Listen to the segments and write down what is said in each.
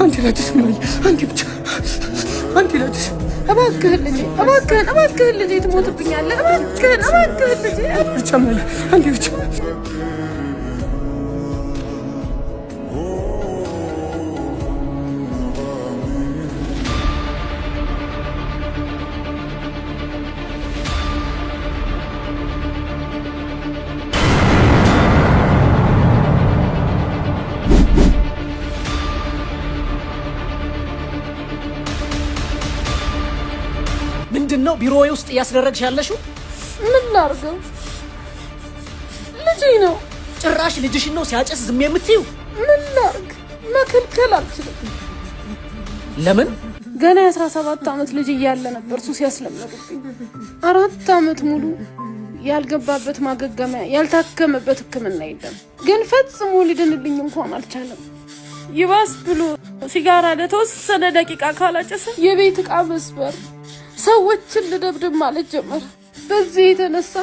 አንዴ ላጭስ እማዬ፣ አንዴ ብቻ፣ አንዴ ላጭስ። እባክህን ልጄ፣ እባክህን፣ እባክህን ልጄ፣ ትሞትብኛለህ። እባክህን፣ እባክህን ልጄ። ብቻ እማዬ፣ አንዴ ብቻ። ምንድን ነው ቢሮዬ ውስጥ እያስደረግሽ ያለሽው? ምን ላድርገው? ልጄ ነው። ጭራሽ ልጅሽን ነው ሲያጨስ ዝም የምትይው? ምን ላድርግ? መከልከል አልችልም። ለምን? ገና የ17 ዓመት ልጅ እያለ ነበር ሱስ ያስለመዱብኝ። 4 ዓመት ሙሉ ያልገባበት ማገገሚያ ያልታከመበት ሕክምና የለም። ግን ፈጽሞ ሊድንልኝ እንኳን አልቻለም። ይባስ ብሎ ሲጋራ ለተወሰነ ደቂቃ ካላጨሰ የቤት ዕቃ መስበር፣ ሰዎችን ልደብድብ ማለት ጀመረ። በዚህ የተነሳ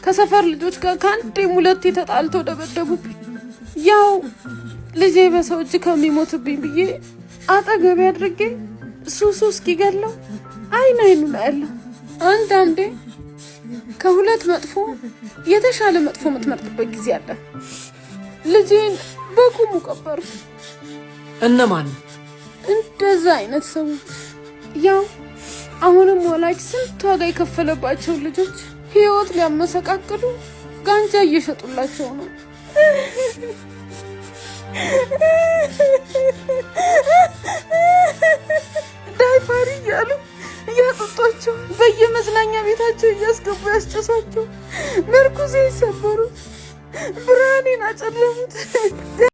ከሰፈር ልጆች ጋር ከአንዴም ሁለቴ ተጣልተው ደበደቡብኝ። ያው ልጄ በሰው እጅ ከሚሞትብኝ ብዬ አጠገቤ አድርጌ ሱሱ እስኪገለው አይን አይኑን አያለሁ። አንዳንዴ ከሁለት መጥፎ የተሻለ መጥፎ የምትመርጥበት ጊዜ አለ። ልጄን በቁሙ ቀበሩት። እነማን? እንደዛ አይነት ሰዎች ያው አሁንም ወላጅ ስንት ዋጋ የከፈለባቸው ልጆች ህይወት ሊያመሰቃቅሉ ጋንጃ እየሸጡላቸው ነው። ዳይፓሪ እያሉ እያጠጧቸው በየመዝናኛ ቤታቸው እያስገቡ ያስጨሷቸው፣ መርኩዜ ሰበሩት፣ ብርሃኔን አጨለሙት።